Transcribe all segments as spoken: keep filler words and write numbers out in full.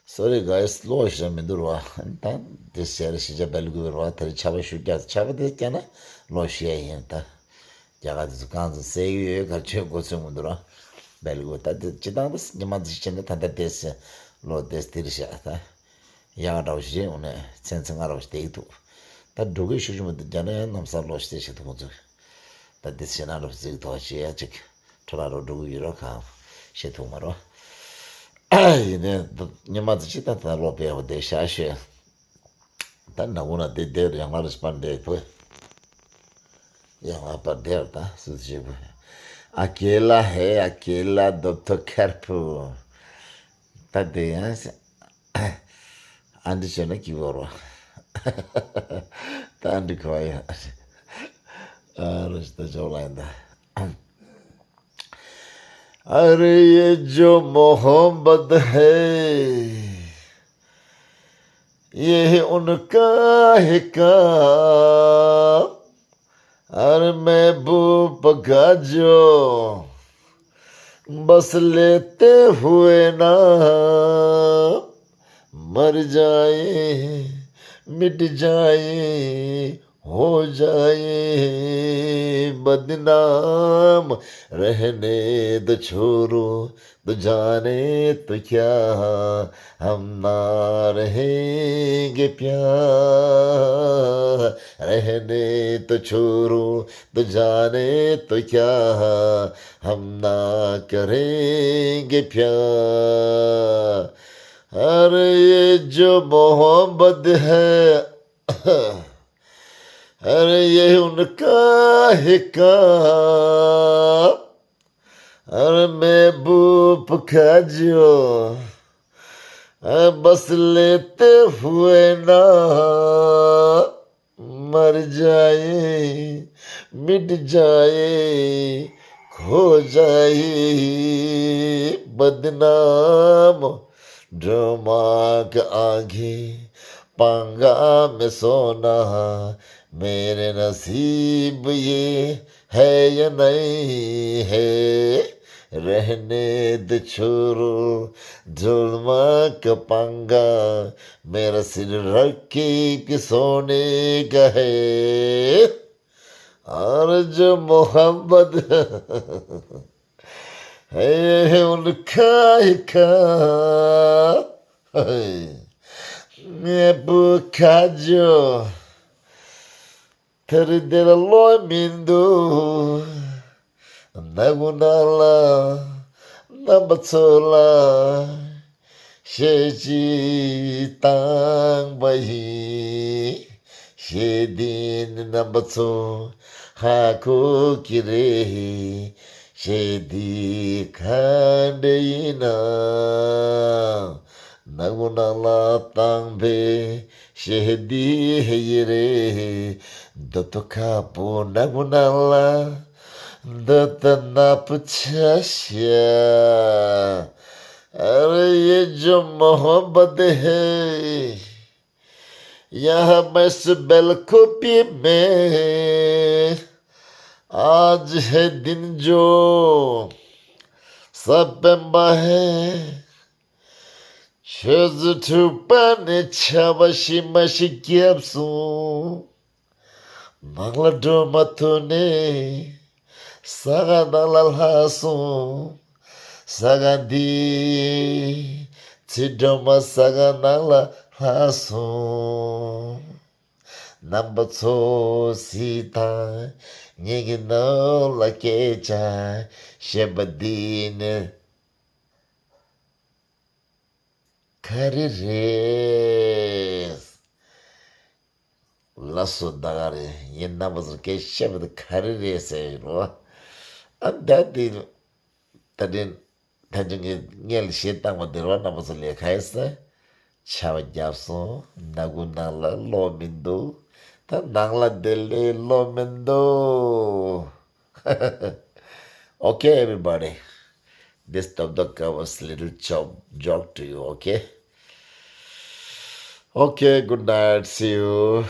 Sorry guys, གློག་ཞེ་དྲག་མི་འདུག་ར། ད་དེ་ཟེར་ཞེ་དྲག་བེལ་གོ་ར། ད་རེས་ཆར་པ་ཤུགས་རྒྱག་ཆར་པ་དེ་རྒྱག་ན་གློག་ཤེས་ཡ་ཡིན་ད། རྒྱ་གར་དེ་ཚོ་གང་ཚོ་ཟེར་གི་ཡོད་ག་ཆོས་གོ་ཚོད་མི་འདུག་ར། བེལ་གོ་ད་དེ་སྤྱི་བཏང་དེ་ཉི་མ་དེ་ཕྱིན་ན་ད་ད་དེ་ཟེར་གློག་དེ་དེ་རེད་ཤག་ད། ཡག་འདྲ་བོ་ཞིག་རེད། འོ་ནས་ཚན་ཚན་ང་རོགས་ཞིག་བསྡད་ཀྱི་འདུག་ད་འགྲོ་གི་ཤུགས་ཆེན་པོ་འདུག་རྒྱ་ནས་ཡང་གནམ་ས་གློག་ཤིག་ཤིག་ཐུག་འདུག་ད་འདི་ཕྱི་ནང་རོགས་གཟིགས་ཐོག་ཞེ་ཡ་ཅིག་ཁྲོ་ལ་རོགས་འགྲོ་གི་ཡོད་རོགས་གང་ཤེས་ཐུབ་མ་རོགས། ཡིན་ནས་ཉི་མ་ཚོ་ཅིག་ད་ད་གློག་པའི་འོ་དེ་ཤ་ཤོད། ད་ན་གུ་ན་དེ་དེ་ཡང་ལ་རེ་སྤར་འདེད་ཕོད། ཡང་ལ་པར་དེ་ད་སུ་ཞིག་ཕོད། ཨ་ཀེ་ལ་ཧེ་ཨ་ཀེ་ལ་རྡོབ་ཐོ་ཁེར་ཕུ། ད་དེ་ཡང་ཨ་འདི་བྱས་ན་སྐྱིད་པོ་རོ། ད་འདི་ག་བ་ཡོད། ཨ་རོ་ཞིག་ད་ཇོ་ལ་ཡིན་ད། अरे ये जो मोहब्बत है, ये है उनका है काम। अरे महबूब का जो बस लेते हुए ना मर जाए, मिट जाए, हो जाए बदनाम। रहने दो छोड़ो, तो जाने तो क्या, हम ना रहेंगे प्यार। रहने तो छोड़ो, तो जाने तो क्या, हम ना करेंगे प्यार। अरे ये जो मोहब्बत है, अरे ये उनका है काम। अरे महबूब का जो बस लेते हुए ना मर जाए, मिट जाए, खो जाए बदनाम। ड्रामा का आगे पंगा में सोना, मेरे नसीब ये है या नहीं है। रहने दे छोड़ो जुल्म का पंगा, मेरा सिर रख के सोने का है। और जो मोहब्बत है उनका ही खा, महबूब का जो ཐར་དེར་ལོ་མིན་འདུག་ནག་པོ་ནག་ལ་རྣམ་པ་ཚོ་ལ་བཤད་ཅིག་བཏང་པ་ཡིན། བཤད་དེ་ནི་རྣམ་པ་ཚོ་ཧ་གོ་གི་རེད། བཤད་དེ་ག་འདྲ་ཡིན་ན། ནག་པོ་ནག་ལ་བཏང་པའི་ཞེ་འདི་ཡི་རེད། འདི་ཐོ་ཁ་པོ་ནག་པོ་ནག་ལ་འདི་ལྟ་ནག་པོ་ཆ་ཤ། अरे ये जो मोहब्बत है, यहाँ मैं इस बेलकुपी में आज है दिन जो सब है। ཆུ་ཚོད་དྲུག་པ་ནས་ཆར་པ་ཞིམ་པ་ཞིག་བརྒྱབ་སོང་། ནང་ལ་འགྲོ་མ་ཐུབ་ནས་ས་ག་ནང་ལ་ལྷག་སོང་། ས་ག་འདི་ཚེ་སྒྲོལ་མ་ས་ག་ནང་ལ་ལྷག་སོང་། རྣམ་པ་ཚོ་གཟིགས་དང་། ངེད་ཀྱི་ནང་ལ་སྐད་ཆ་བཤད་པ་འདི་ནི། ག་རེ་རེད། ལགས་སོ་ད་ག་རེད། ངས་རྣམ་པ་ཚོར་སྐད་ཆ་བཤད་པ་དེ་ག་རེ་རེད་ཟེར་ཡོད་རོ། ཨ་ད་དེ་ད་དེ་ད་ཅི་ངས་སྔོན་ལ་བཤད་བཏང་བ་དེ་རོ། རྣམ་པ་ཚོ་ལས་ག་ཡེ་ཟེར། ཆར་པ་བརྒྱབ་སོང་། ནག་ཁུང་ནང་ལ་གློག་མི་འདུག་ད་ནང་ལ་བསྡད་ལས་གློག་མི་འདུག Okay, everybody. This Top Dog covers little joke, joke to you, okay? Okay, good night. See you.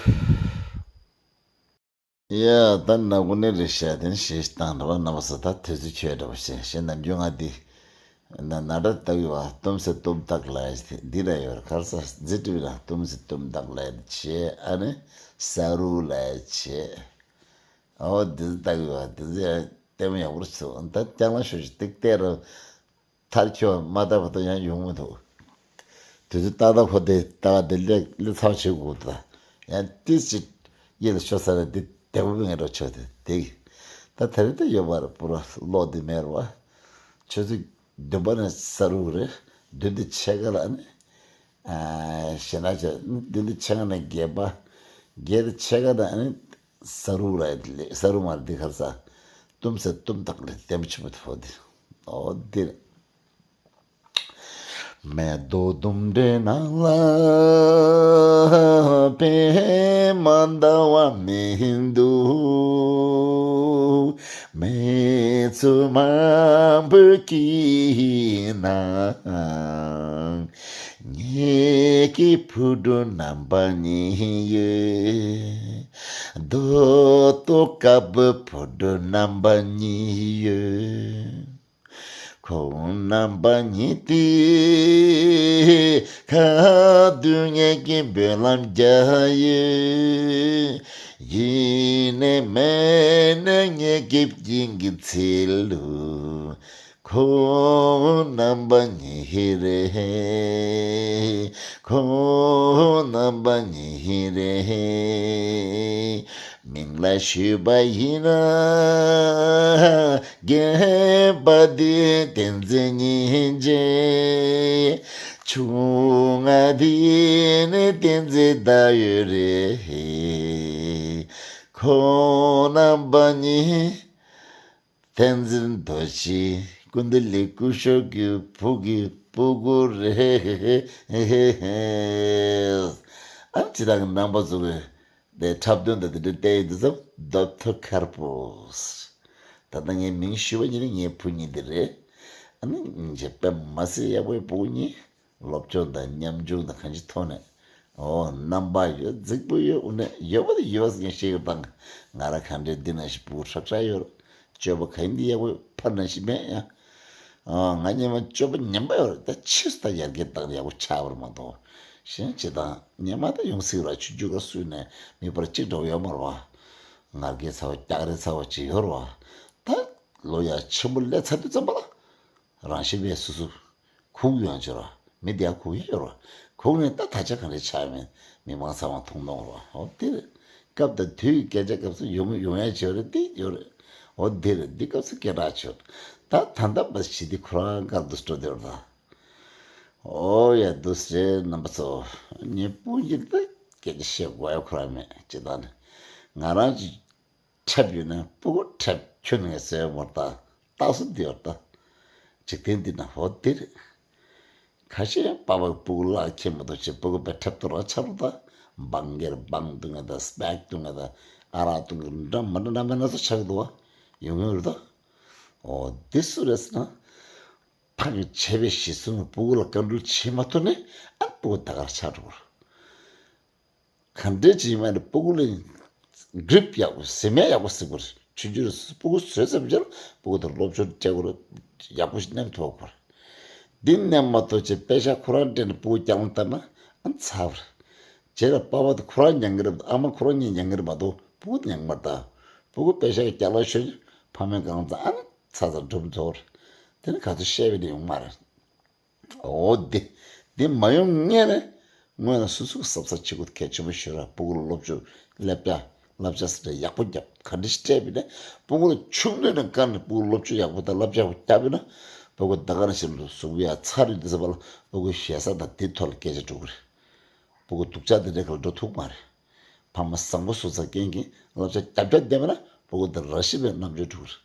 Yeah, ད་ནག་ཁུང་ནས་རེད་ཤག་དེ་ནི་ཞེས་བཏང་འདྲ་བ་རྣམ་པ་ཚོ་ད་དུས་ཚོད་ཆོད་འདྲ་བ་ཞེས་ཞེས་ནམ་རྒྱུན་ང་འདི་ ན་ན་འདྲ་བཏགས་ཡོད་པ། གཏུམ་ཟེར་གཏུམ་བཏགས་ལ་འདི་ལ་ཡོད། གར་ས་རྫི་ཏི་བི་ན་གཏུམ་ཟེར་གཏུམ་བཏགས་ལ་བྱེད། ཨ་ནི་ས་རུ་ལ་བྱེད། ཨོ་འདི་བཏགས་ཡོད་པ། འདི་ལྟད་མོ་ཡག་པོ་བྱུང་། ད་ལྕང་ལ་ཤོད་ཅིག་ཏིག་ཏེ་རུ། མཐར་འཁྱོལ་མ་བཏབ་བར་དུ་ཡང་ཡོང་མི་འདུག་དུས་ཚོད་ཏག་ཏག་ཁོ་དེ་ཏག་དེ་སླེབས་སླེབས་ཚར་བྱེད་དགོས་འདུག་ད་ཡང་ཏིས་ཅིག་ཡིད་ལ་ཤོར་ས་རེད། འདི་བདེ་པོ་མེད་འགྲོ་ཆོག་དེ་དེ་ད་དེ་རེད། ད་ཡོད་པ་རེད། པུ་ར་ལོག་འདི་མེད་རེད་བ། ཆུ་ཚོད་བདུན་པ་ནས་ས་རུག་རེད། བདུན་དེ་ཕྱེད་ཀ་ལ་ཨ་ནི། ཞེ་ན་ཆ་བདུན་དེ་ཕྱེད་ཀ་ནས་བརྒྱད་པ། བརྒྱད་དེ་ཕྱེད་ཀ་ནས་ཨ་ནི། ས་རུ་ར་ལེ་ས་རུ་མར་འདི་ཁར་ས། གཏུམ་ས་གཏུམ་དག་ལེ་ལྟད་མོ་ཆེན་པོ་དེ་ཕོ་དེ། ཨོ་འདིར། མེ་ཏོག་ལྡུམ་རའི་ནང་ལ་པད་མ་ཟླ་བ་མི་འདུག་མེ་ཆུ་མང་པོ་སྐྱེས་ན། ངེད་ཀྱི་བུ་ཕྲུག་རྣམ་པ་གཉིས་ཡོད། རྡོ་ཏོ་དཀར་པོ་བུ་ཕྲུག་རྣམ་པ་གཉིས་ཡོད། ཁོང་རྣམ་པ་གཉིས་དེ་ཁ་བདུན་ངེད་ཀྱི་འབུལ་ལམ་རྒྱག་ཡོད། ཡིན་ནའི་མེད་ནའི་ངེད་ཀྱི་དབྱིན་གྱི་ཚེ་ལུ། ཁོང་རྣམ་པ་གཉིས་རེད། ཁོང་རྣམ་པ་གཉིས་རེད། མིང་ལ་ཞུས་པ་ཡིན་ན། རྒན་པ་འདི་བསྟན་འཛིན་སྙིང་རྗེ། ཆུང་ང་འདི་ནི་བསྟན་འཛིན་ཟླ་འོད་རེད། ཁོང་རྣམ་པ་གཉིས། བསྟན་འཛིན་རྡོ་རྗེ། ཀུན་བདེ་ལེགས། སྐུ་ཞབས་ཀྱི་བུ་གི་སྤུ་གུ་རེད། ཨ་ཅི་དང་རྣམ་པ་ཚོ་གི་དེ་འཁྲབ་སྟོན་དང་དེ་འདྲ་བལྟས་ཡོད་དུས་ཙམ་རྡོ་ཐོ་མཁར་པོ། ད་ལྟ་ངའི་མིང་ཞུས་པ་ཉིད་ནས་ངའི་བུ་གཉིས་དེ་རེད། ཨ་ནི་ངེད་ཅག་དཔེ་མ་སྲིད་ཡག་པོའི་སྤུ་གུ་གཉིས། སློབ་སྦྱོང་དང་ཉམས་མྱོང་དང་གང་ཅིའི་ཐོག་ནས། ཨོ་རྣམ་པ་ཡོད། རྫིག་པོ་ཡོད། དངོས་གནས་ཡོད་པ་དེ་ཡོད་པ་ངས་བཤད་ཡོད་དང་། ང་རང་ག་འདྲའི་འདི་ན་ཞིག་སྤུ་གུ་ཧྲག་ཧྲག་ཡོད་རེད། སྤྱོད་པ་ག་ཡིན་འདི་ཡག་པོ་ཕར་ན་ཞིག་མེད་ཡ། ཨོ་ང་སྔོན་མ་སྤྱོད་པ་ངན་པ་ཡོད་རེད། ད་ཕྱིས་སུ་ད་ཡར་རྒྱས་བཏང་ཡག་པོ་ཆགས་པ་རེད་མ་གཏོགས། གཞན་ཅི་དང་སྔོན་མ་ད་ཡོང་སྲིད་ར། ཆུང་ཆུང་སྐབས་སུ་ནས་མི་པར་གཅིག་འདྲ་བོ་ཡོད་མ་རེད་བ། ངར་སྐད་ཚ་བ་སྐྱག་རེ་ཚ་བ་ཅིག་ཡོད་རེད་བ། ད་ལོ་ཡ་ཆེན་པོ་སླེབས་ཚར་དུས་ཙམ་པ་ལ། རང་བཞིན་པས་སོ་སོ་ཁུག་ཡོང་ཅི་རོ། མི་དེ་ཡང་ཁུག་ཡོད་རོ། ཁུག་ནས་ད་ད་ཆ་ག་རེ་ཆགས་མིན་མི་མང་ཚང་མ་མཐོང་མཐོང་རོ། འོ་དེ་རེད། སྐབས་དང་དུས་ཀྱི་སྐད་ཆ་སྐབས་སུ་ཡོང་ཡོང་ཡ་ཅི་ཡོད་རེད། དེ་ཡོད་རེད། འོ་དེ་རེད། འདི་སྐབས་སུ་སྐད་གྲགས་ཆོད། ད་ད་ལྟ་བ་ཞི་བདེ་ཁོ་རང་སྐབས་དུ་སྤྲོ་དེ་རོ་ད། འོ་ཡ་འདུག་སེ་རྣམ་པ་ཚོ། ངའི་སྤུན་གྱི་ད་སྐད་ཆ་བཤད་དགོས་ཡ་ཁོ་རང་མེད་ཅི་ད་ནི། ང་རང་གི་འཁྲབ་ཡོད་ན་སྤུ་གུ་འཁྲབ་ཁྱོད་ངས་ཟེར་བ་མ་རེད་ད། རྟགས་སུ་འདི་བར་ད། འཇིག་རྟེན་འདི་ན་འོ་འདི་རེད། ཁ་ཤས་ཡང་པ་ཕ་གི་སྤུ་གུ་བརླག་ཁྱེད་མ་གཏོགས་ཅེས་སྤུ་གུ་པའི་འཁྲབ་ཏུ་རང་ཆགས་རོགས་ད། འབངས་སྒེར་འབངས་བཏུང་ངེ་ད། སྦེག་བཏུང་ངེ་ད། ཨ་རག་བཏུང་ངེ་འདྲ་མ་འདྲ་འདྲ་མ་སྣ་ཚོགས་ཆགས་འདུག་བ། ཡོང་ཡོང་རེད་ད། འོ་འདི་སུ་རེད་ཟེར་ན། ཕ་གི་བྱས་པའི་གཞི་བཟུང་སྤུ་གུ་ལ་བཀའ་འདྲི་བྱེད་མ་ཐུབ་ནས་ཨ་སྤུ་གུ་ད་གར་ཆགས་འགྲོ་གི་རེད། ག་འདྲས་ཅིག་ཡིན་མ་རེད། སྤུ་གུ་ལ་གྲིབ་ཡག་པོ་ཟེ་མེད་ཡག་པོ་ཟེར་དགོས་རེད། ཆུང་ཆུང་རེད། སྤུ་གུ་བཟོས་ཙམ་ཅིག་ལ་སྤུ་གུ་དེར་སློབ་སྦྱོང་སྤྲད་དགོས་རེད། ཡག་པོ་ཞིག་བསྣན་ཐུབ་དགོས་རེད། འདི་བསྣན་མ་ཐུབ་ཅེས་པེ་ཤག་ཁོ་རང་སྤྲད་ནས་སྤུ་གུ་སྐྱག་ལང་བཏབ་ན་ཨ་ཚར་བ་རེད། རྗེས་ལ་པ་ཕ་དེ་ཁོ་རང་མྱང་གི་རེད། ཨ་མ་ཁོ་རང་གཉིས་མྱང་གི་རེད་མ་གཏོགས་སྤུ་གུ་དེ་མྱང་གི་མ་རེད་ད། སྤུ་གུ་པེ་ཤག་གི་སྐྱག་ལང་ཤོར་ནས་ཕ་མའི་སྐག་རྫ་ཨ་ཚ་ཚ་འགྲུབ་ཚོར། དེ་ནི་ག་ཚོད་བཤད་པའི་ནི་ཡོང་མ་རེད། འོ་དེ། དེ་མ་ཡོང་སྔོན་ནས། སྔོན་ལ་སོ་སོ་གི་གཟབ་གཟབ་བྱེད་དགོས་གལ་ཆེན་པོ་ཞིག་རེད། སྤུ་གུ་ལ་སློབ་སྦྱོང་བསླབ་བྱ་བསླབ་བྱ་ཟེར་ཡག་པོ་རྒྱབ། ག་འདྲ་ཞིག་སྤྲད་པས་ན། སྤུ་གུ་ལ་ཆུང་དུས་ནས་བཀར་ནས་སྤུ་གུ་ལ་སློབ་སྦྱོང་ཡག་པོ་དང་བསླབ་བྱ་ཡག་པོ་བརྒྱབ་པས་ན། སྤུ་གུ་ད་ག་ནང་བཞིན་དུ་གཟུགས་པོ་ཡག་ཚ་རུས་དེ་ཚོ་བ་ལ་སྤུ་གུའི་ཞེ་ས་དང་དེའི་ཐོག་ལ་སྐད་ཆ་འགྲོ་གི་རེད། སྤུ་གུ་སྡུག་ཅག་དེ་འདྲའི་ཁ་ལ་འགྲོ་ཐུབ་མ་རེད། ཕ་མ་བཟང་པོ་བཟོ་ས་རྐྱེན་གྱིས་བསླབ་བྱ་རྒྱབ་རྒྱབ་བསྡད་པ་ན་སྤུ་གུ་དེ་རང་བཞིན་པའི་རྣམ་དཔྱོད་འགྲོ་གི་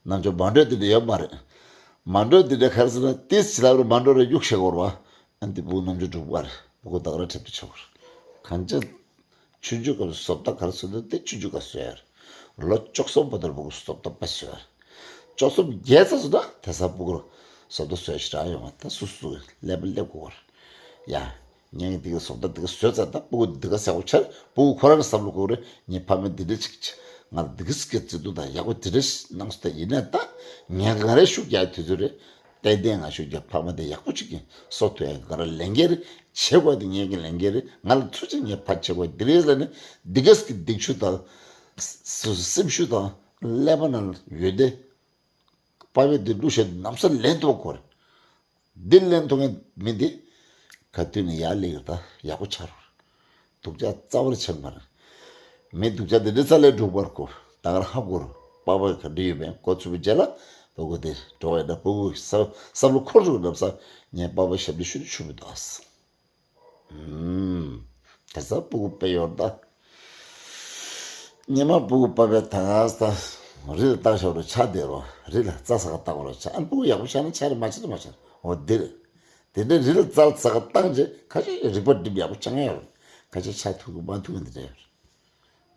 རེད། རྣམ་དཔྱོད་མ་འགྲོ་དེ་འདྲ་ཡོད་མ་རེད། མ་འགྲོ་དེ་འདྲ་ག་རེ་ཟེར་ན་ཏིས་ཇི་ལབ་རེད། མ་འགྲོ་རེད་གཡུག་བྱེད་དགོས་རེད་བ། ཨ་འདི་སྤུ་གུ་རྣམ་དཔྱོད་འགྲོ་གི་མ་རེད། སྤུ་གུ་ད་ག་རང་འཁྲབ་སྟེ་ཆོག་གི་རེད། གང་ཅི། ཆུང་ཆུང་སྐབས་སུ་བཟོ་ལྟ་ག་རེ་བཟོ་འདུག་དེ་ཆུང་ཆུང་སྐབས་བཟོ་ཡ་རེད། ལོ་བཅུ་གསུམ་བར་དུ་སྤུ་གུ་བཟོ་ལྟ་དཔེ་བཟོ་ཡ་རེད། བཅུ་གསུམ་བརྒལ་ཚར་སོང་ན་དེང་སང་སྤུ་གུར་བཟོ་ལྟ་བཟོ་ཡ་ཞེ་དྲག་ཡོད་མ་རེད། ད་སོ་སོ་སླེབས་པ་སླེབས་དགོས་པ་རེད་ཡ། ངས་འདི་ག་བཟོ་ལྟ་འདི་ག་བཟོས་ཚར། ད་སྤུ་གུ་འདི་ག་ཟེར་བ་ཆར་སྤུ་གུ་ཁོ་རང་གི་བསམ་བློ་འཁོར་རེད། ངའི་ཕ་མས་འདི་འདྲ་ཅིག་ང་ལ་འདི་ག་ཟེར་གྱི་བརྩེ་དུང་དང་ཡག་པོ་འདི་འདྲ་གནང་སོང་། ད་ཡིན་ན་ད་ངས་ག་རེ་ཤུགས་རྒྱག་དུས་ཚོད་རེད། དཔལ་ལྡན་ང་ཤོད་ཀྱི་ཕ་མ་དེ་ཡག་པོ་ཅིག་གིས་གསོ་ཐུབ་ཡག་གི་ག་རེ་ལས་འགན་རེད། བྱེད་དགོས་དེ་ངེད་ཀྱི་ལས་འགན་རེད། ང་ལ་ཐུགས་རྗེ་ཆེ། ངས་ཕར་བྱེད་དགོས་འདི་རེད་ཟེར་ནས་འདི་ག་ཟིག་གི་སྡིག་ཆུ་དང་སོ་སོའི་སེམས་ཤུགས་དང་ཀླད་པ་ནང་ཡོད་དེ། པ་ཕས་འདི་གླུ་གཞས་ནམ་ས་ལེན་ཐུབ་དགོས་རེད། འདི་ལེན་ཐུབ་མཁན་མི་འདི་ག་དུས་ནས་ཡར་སླེབས་ཡོད། ད་ཡག་པོ་ཆགས་རོགས། སྡུག་ཅག་རྩ་བ་ལ་ཆགས་མ་རེད། མི་སྡུག་ཅག་འདི་འདྲ་རྩ་ལས་འགྲུབ་པར་གོ། ད་གར་ཧ་གོ་རོགས། པ་ཕ་ག་འདྲ་ཡོད་མེད་གོ་ཚུད་པའི་རྗེས་ལ་ཕྲུ་གུ་དེ་འགྲོ་བའི་འདྲ། ཕྲུ་གུ་བསམ་བསམ་བློ་འཁོར་བཅུག་ནམ་ས་ངས་པ་ཕ་ཞབས་འདྲེན་ཞུ་ནི་ཆུ་མི་འདུག་ཨ། ཨུམ། དེ་ཚ་ཕྲུ་གུ་དཔེ་ཡོད་ད། སྔོན་མ་ཕྲུ་གུ་པ་ཕས་ད་ག་ས་རི་ལ་བཏགས་ཤོག་རོ་ཆ་དེ་རོ། རི་ལ་རྩྭ་ཟ་ག་བཏགས་རོ་ཆ། ཨ་ཕྲུ་གུ་ཡག་པོ་ཆགས་ན་ཆ་རེ་མ་ཆགས་ན་མ་ཆགས། འོ་འདིར་དེ་འདྲའི་རི་ལ་རྩྭ་ཟ་ག་བཏང་རྗེས་ཁ་ཤས་རིག་པ་སྒྲིམ་ཡག་པོ་ཆགས་ཡོད་རེད། ཁ་ཤས་ཆ་ཐུབ་གི་མ་ཐུབ་གི་འདི་འདྲ་ཡོད་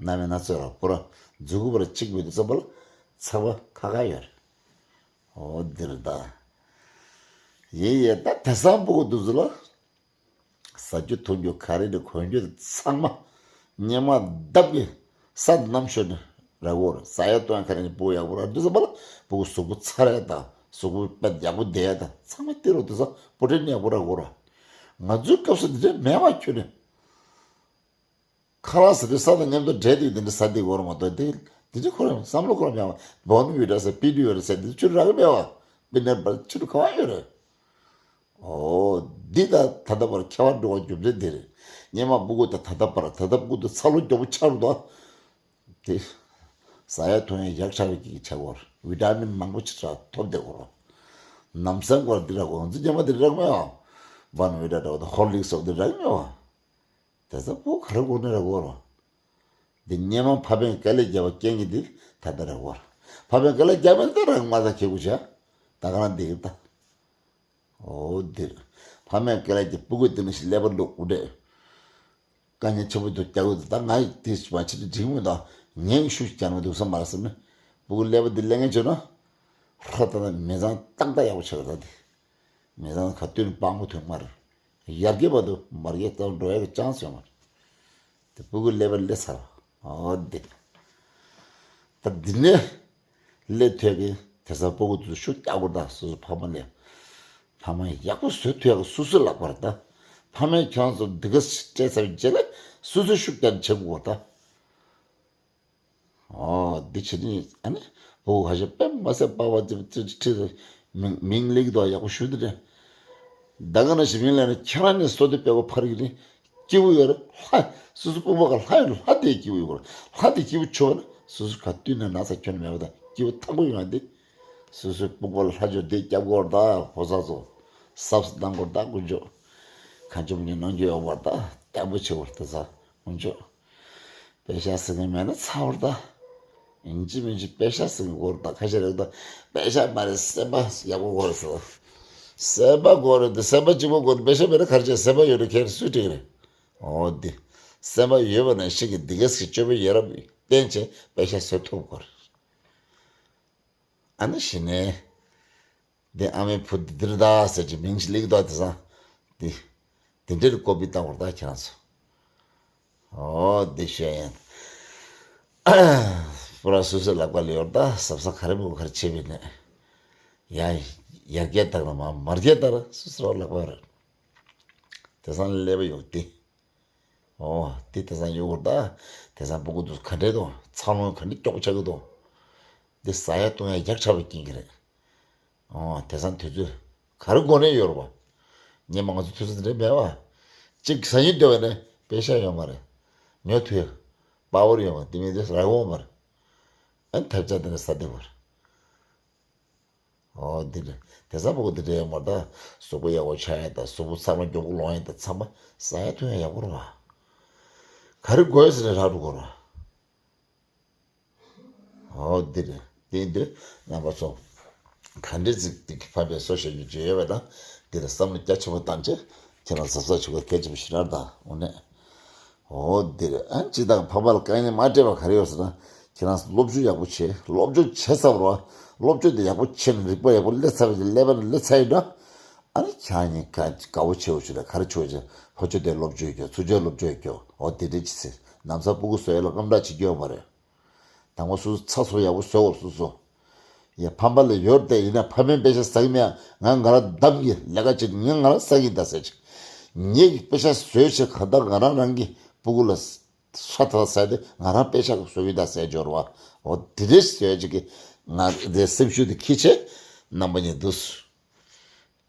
རེད། རྣམ་པའི་སྣ་ཚོགས་ར་པུ་ར་མཛུ་གུ་པར་གཅིག་མི་འདུག་བསམ་པ་ལ་ཚ་བ་ཁ་ཁ་ཡོད་རེད། འོ་འདིར་ད་ཡེ་ཡེ་ད་དེང་སང་ཕྲུ་གུ་འདི་ཚོ་ལ། ཟ་རྒྱུ་འཐུང་རྒྱུ་ག་རེ་རེད་གོན་རྒྱུ་དེ་ཚང་མ་སྔོན་མ་ལྡབ་ཀྱིས་ས་ནམ་ཤོར་ནས་ར་གོ་ར། ཟ་ཡ་འཐུང་ཡ་ག་རེ་ནས་ཕྲུ་གུ་ཡག་པོ་ར་འདུག་བསམ་པ་ལ་ཕྲུ་གུ་གཟུགས་པོ་ཚ་ར་དང་གཟུགས་པོ་དཔེ་ཡག་པོ་བསྡད་ཡ་དང་ཚང་མ་དེ་རུ་དེ་ས་པོ་ཏྲེ་ནས་ཡག་པོ་ར་གོ་ར། ང་ཚོའི་སྐབས་སུ་འདི་འདྲ་མེད་པ་ཁྱོད་ནས། ཁ་ལག་ཟ་དུས་ས་དང་མཉམ་དུ་འབྲས་དེ་འདི་འདྲ་ཟ་དེ་གོ་ར་མ་གཏོགས་དེ་འདི་འདྲ་ཁོ་ར་བསམ་བློ་ཁོ་ར་མེད་པ། བོན་བི་ཏྲ་ཟེར་པི་ཏི་བི་ཏྲ་ཟེར་འདི་ཚོ་ཁྱོད་རག་གི་མེད་པ། པི་ནར་བ་ཁྱོད་ག་བ་ཡོད་རེད། ཨོ། འདི་ད་ད་ལྟ་བར་ཁྱད་པར་འགྲོ་བ་རྒྱུ་མཚན་འདི་རེད། སྔོན་མ་ཕྲུ་གུ་དང་ད་ལྟ་བར་ད་ལྟ་ཕྲུ་གུ་དང་འཚར་ལོངས་མགྱོགས་པོ་ཆགས་འདུག་དེ། ཟ་ཡ་འཐུང་ཡ་ཡག་ཆགས་པའི་གི་ཆགས་སྐོར་བི་ཏ་མིན་མང་པོ་ཅིག་ཐོབ་བསྡད་སྐོར། ནམ་སང་སྐོར་འདི་རག་གོ་ང་ཚོ་སྔོན་མ་འདི་རག་མེད་པ། བན་བི་ཏྲ་འདྲ་བ་དང་ཧོར་ལིག་སོགས་འདི་རག་མེད་པ། དེ་ཚ་བོ་ག་རེ་དགོས་ནས་རེ་དགོས་རོ། འདི་སྔོན་མ་ཕ་བན་དཀའ་ལས་བརྒྱབ་པ་རྐྱེན་གྱིས་འདི་ད་ལྟ་རེ་དགོས་རོ། ཕ་བན་དཀའ་ལས་བརྒྱབ་པ་འདི་རང་མ་ད་ཁེ་གུ་བྱ། ད་ག་རང་འདི་གི་ད། འོ་འདིར། ཕ་མས་དཀའ་ལས་ཀྱིས་ཕྲུ་གུ་འདི་ནི་ཞིག་ཀླད་པ་ལུག་འུ་འདྲེ། དཀའ་ངལ་ཆེན་པོ་འདུག་རྒྱག་གི་འདུག་ད་ང་ཡི་དེ་མ་བྱེད་དུ་འགྲིག་མི་འདུག་ངས་ཤུགས་རྒྱག་མི་འདུག་བསམ་མ་རེད་བསམ་ནས། ཕྲུ་གུ་ཀླད་པ་འདི་ལས་ངན་བྱུང་ན། ཧྲ་ད་ད་མི་ཚང་ཏག་ཏག་ཡག་པོ་ཆགས་ཀྱི་ད་འདི། མི་ཚང་ག་དུས་ནས་སྤང་པོ་ཐོན་མ་རེད། ཡར་རྒྱས་བར་དུ་མར་རྒྱས་ཙམ་འགྲོ་ཡག་གི་ཅང་སོང་མ་རེད། དེ་ཕྲུ་གུ་ཀླད་པ་ལས་ཚར་བ། འོ་དེ། ད་འདི་ནས་ཀླད་ཐོས་ཀྱི་དེ་ཚ་ཕྲུ་གུ་དུ་ཤུགས་རྒྱག་དགོས་ད་སོ་སོ་ཕ་མ་ལས། ཕ་མ་ཡག་པོ་བཟོ་ཐུབ་ཡག་སོ་སོའི་ལག་པར་ད། ཕ་མས་ཁྱོད་ཚོ་འདི་ག་སྤྲད་ཚར་བའི་རྗེས་ལ་སོ་སོས་ཤུགས་རྒྱག་བྱེད་དགོས་ད། ཨོ་འདི་བྱེད་ནི་ཨ་ནི་བུ་ཁ་ཤས་དཔེ་མ་སྲིད་པ་བ་ཅིག་ཅིག་ཁྲིད་མིང་མིང་ལེགས་འདུག་ཡག་པོ་ཞུ་འདི་རེད། ད་ག་ན་ཞིག་མིང་ལེགས་ན་ཁྱེད་རང་ནི་སོ་དེ་དཔེ་བ་ཕར་གི་ནི་སྐྱིད་པོ་ཡོད་རེད། ལྷ་སོ་སོ་ཕྲུ་གུ་ལྷ་ཡོད་ལྷ་དེ་སྐྱིད་པོ་ཡོད་རེད། ལྷ་དེ་སྐྱིད་པོ་ཆོག་ན་སོ་སོ་ག་དུས་ན་ན་ཚ་ཁྱོན་མེད་པ་དང་སྐྱིད་པོ་ཐག་པོ་ཡོང་ཡ་འདི། སོ་སོའི་ཕྲུ་གུ་ལྷ་ཆོས་འདི་སྐྱབས་སྐོར་དང་ཕོ་གསར་ཚོ་སབ་སི་གནང་སྐོར་དང་དཀོན་མཆོག་ཁ་མཆུ་མི་ཉན་གནང་རྒྱུ་ཡོད་པར་དང་སྐྱབས་པོ་ཆེ་བར་དུ་ཚ་དཀོན་མཆོག་པེ་ཤ་ཟེར་མཁན་མེད་ན་ཚ་བར་ད། ཡིན་གཅིག་མིན་གཅིག་པེ་ཤ་ཟེར་མཁན་དགོས་རེད་ད། ཁ་ཤས་རེད་ད། པེ་ཤ་མ་རེད་སེམས་པ་ཡག་པོ་དགོས་རེད་ཟེར། སེམས་པ་དགོས་རེད་དེ་སེམས་པ་གཅིག་པོ་དགོས་རེད། པེ་ཤ་མེད་ན་ག་རེ་བྱས་སེམས་པ་ཡོད་རེད་ཁྱེད་སུས་འགྲིག་རེད། འོ་དེ། སེམས་པ་ཡོད་པ་ནང་བཞིན་གྱི་འདི་ག་ཟེར་སྤྱོད་པའི་ཡ་རབས་བསྟན་བྱས་པེ་ཤ་བཟོ་ཐུབ་དགོས་རེད། ཨ་ནི་གཞི་ནས། འདི་ཨ་མའི་བུ་འདི་འདིར་གདའ་ཟེར་གྱི་མིང་ཞིག་ལེགས་འདུག་དེ་སང་། འདི། འདི་འདྲའི་ཀོ་པི་བཏང་བར་གདའ་ཁྱེད་རང་ཚོ། ཨོ་འདི་ཤེས་ཡིན། པུ་ར་སོ་སོའི་ལག་པ་ལ་ཡོད་ད་ཟབ་ས་ག་རེ་མི་ག་རེ་བྱེད་པའི་ནས། ཡ། ཡར་རྒྱས་བཏང་ན་མ་མར་རྒྱས་བཏང་ན་སོ་སོ་ལག་པ་རེད། དེ་སང་ཀླད་པ་ཡོད་དེ། ཨོ། དེ་དེང་སང་ཡོད་གོ་ད། དེང་སང་ཕྲུ་གུ་དུ་ག་འདྲས་དང་འཚར་ལོངས་ག་འདྲས་མགྱོགས་ཆགས་ཀྱི་དང་། དེ་ཟ་ཡ་བཏུང་ཡ་ཡག་ཆགས་པའི་རྐྱེན་གྱིས་རེད། ཨོ། དེང་སང་དུས་ཚོད་ག་རེ་དགོས་ནས་ཡོད་རེད་པ། སྔོན་མ་ང་ཚོ་དུས་ཚོད་དེ་འདྲས་མེད་པ། གཅིག་ཟ་ཡིན་འདོད་པ་ནས་པེ་ཤ་ཡོད་མ་རེད། ཉོ་ཐུབ་ཡ། པ་ཝར་ཡོད་མ་རེད། དེ་མིན་དེ་རག་ཡོང་མ་རེད། ཨ་ནི་ཐབས་ཆག་དེ་འདྲ་ཟ་བསྡད་པ་རེད། ཨོ་འདི་འདྲ། དེང་སང་ཕྲུ་གུ་འདི་འདྲ་ཡོད་མ་རེད་ད། གཟུགས་པོ་ཡག་པོ་ཆགས་ཡ་ད་གཟུགས་པོ་ཚང་མ་མགྱོགས་པོ་ལོང་ཡ་ད་ཚང་མ་ཟ་ཡ་འཐུང་ཡ་ཡག་པོ་རེད་བ། ག་རེ་དགོས་ཟེར་ནས་རག་འགྲོ་དགོས་རེད་བ། ཨོ་འདི་རེད། དེ་འདི་རྣམ་པ་ཚོ། ག་འདྲས་ཅིག་འདི་གི་ཕ་པའི་སོ་བྱ་རྒྱུ་བརྗོད་ཡོད་པ་ད། འདི་ལ་བསམ་བློ་རྒྱ་ཆེན་པོ་བཏང་བྱས་ཁྱེད་རང་གཟབ་གཟབ་བྱེད་དགོས་གལ་ཆེན་པོ་ཞིག་རེད་ད་འོ་ནས། འོ་འདིར་ཨ་ཅི་དང་ཕ་མ་ལ་དཀའ་ངལ་མ་སྤྲད་པ་ག་རེ་ཡོད་ཟེར་ན། ཁྱེད་རང་སློབ་སྦྱོང་ཡག་པོ་བྱེད། སློབ་སྦྱོང་བྱེད་ཚར་བ། སློབ་སྦྱོང་དེ་ཡག་པོ་བྱེད་ནས་རིག་པ་ཡག་པོ་སླེབས་ཚར་བའི་ཀླད་པ་ནས་སླེབས་ཚར་ཡིན་ན། ཨ་ནི་ཁྱེད་རང་ཉིད་ག་དགའ་བོ་བྱེད་འོ་ཆུ་ལ་ག་རེ་བྱེད་འོ་ཆུ་ཕོ་ཆུ་དེ་སློབ་སྦྱོང་ཡོད་ཀྱོ་ཚུར་ཕྱོགས་སློབ་སྦྱོང་ཡོད་ཀྱོ་འོ་དེ་འདྲས་ཅི་ཟེར་ནམ་ས་སྤུ་གུ་བཟོ་ཡ་ལ་རྔམ་སྐྲག་བྱེད་རྒྱུ་ཡོད་མ་རེད། དང་པོ་སོ་སོ་ཚ་སོ་ཡག་པོ་བཟོ་འོ་སོ་སོ། ཡ་ཕ་མ་ལ་ཡོད་དེ་ཡིན་ན་ཕ་མའི་པེ་ཤ་ཟ་གི་མེད། ང་ང་རང་བདམས་ཀྱི་ལས་ཀ་བྱེད་ངས་ང་རང་ཟ་གི་ད་ཟེར་ཅིག་ངེད་ཀྱི་པེ་ཤ་བཟོས་བྱས་གང་ལྟར་ང་རང་རང་གི་སྤུ་གུ་ལ་ཧྲ་ཐག་ཟ་དེ་ང་རང་པེ་ཤ་བཟོ་གི་ད་ཟེར་འབྱོར་བ། འོ་དེ་འདྲས་ཟེར་ཅིག་གི་ང་དེ་སེམས་ཤུགས་དེ་ཁྱི་ཆེ་རྣམ་པ་གཉིས་འདུག་